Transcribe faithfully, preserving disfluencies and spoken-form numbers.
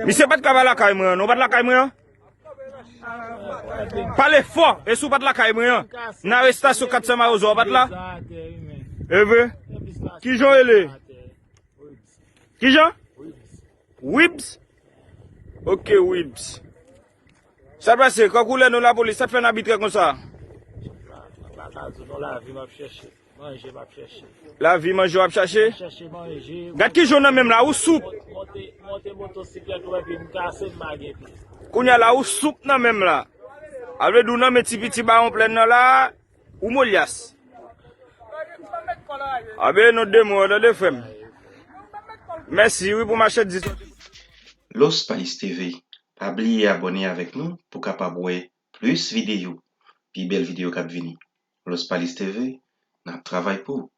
Misye pa t ka pa lakay mwen an, non, ou pa t lakay mwen an? Pale fò, e si w pa t lakay mwen an? Nan arestasyon kat san Mawozo, ou pa t la? Evre? Kijan w rele? Kijan? Wibs? Ok, Wibs. Sa t pase? Kankou lè nou lapolis, sa t fè n abitrè konsa? Mwen pa ka di w non, lavi m ap chèche. Manje m ap chèche. Lavi, manje w ap chache? Chèche manje. Gad kijan w nan men m la, ou soup. Monte, monte motosiklèt ou epi m kase m pa gen pye. Kounye a la, ou soup nan men m la. A vle di w nan men ti piti bawon plèn nan la, ou molyas. Abe, non de mo, tande frè m. Mèsi, wi, pou machandiz. Los Pais T V, pa bliye abòne avèk nou pou kapab wè plis videyo, pi bèl videyo k ap vini. Los Pais T V, n ap travay pou ou.